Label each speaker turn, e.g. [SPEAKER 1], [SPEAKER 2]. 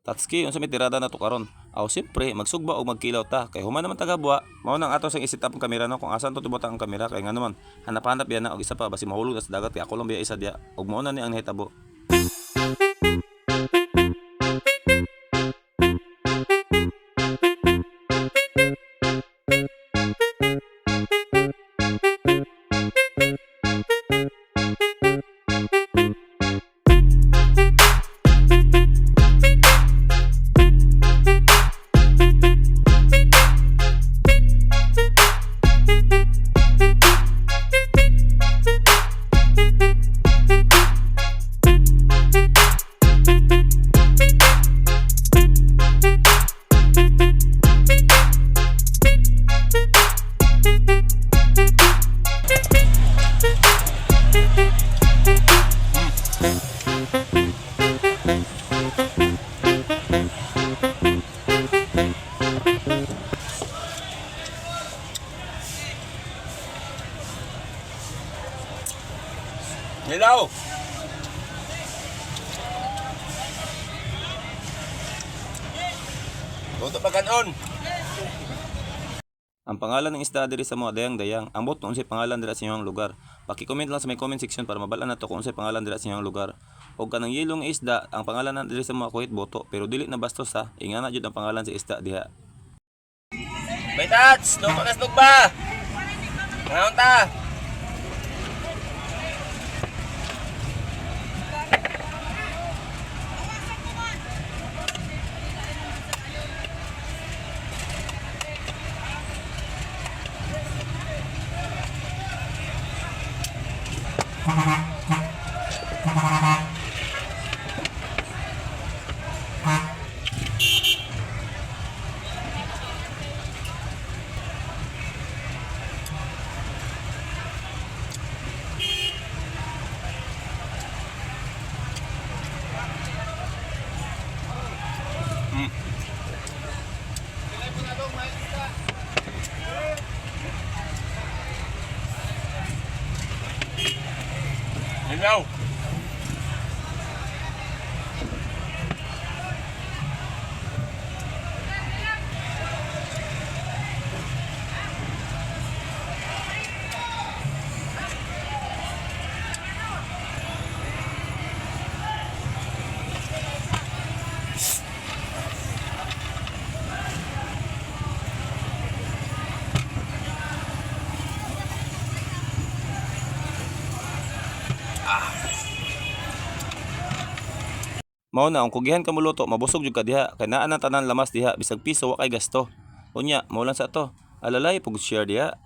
[SPEAKER 1] Tatski, unsa may tirada nato karon? Aw siyempre, magsugba og magkilaw ta kay human naman tagabuwa. Mao nang ato sang i-set up ang kamera no, kung asa to tibutang ang kamera kay ngano man hanap-hanap biya na og isa pa basi mahulog na sa dagat kay ako lang biya isa diya. Ug mao na ni ang nahitabo. Hello. Luto pa kanon. Ang pangalan ng isda diri sa mga dayang-dayang, ambot kung unsay pangalan dira sa inyong lugar. Paki-comment lang sa may comment section para mabal-an nato kung unsay pangalan dira sa inyong lugar. Og kanang yelong isda, ang pangalan na diri sa mga kuhit boto, pero dili na bastos ha. Ingana jud ang pangalan sa isda diha. May tats, luto na ba? Ngaon ta? Hello. Mao na ang kugihan ka moluto, mabusog jud ka diha kay naa na tanan lamas diha bisag piso wa kay gasto. Unya, mao lang sa to. Alalay pug share diha.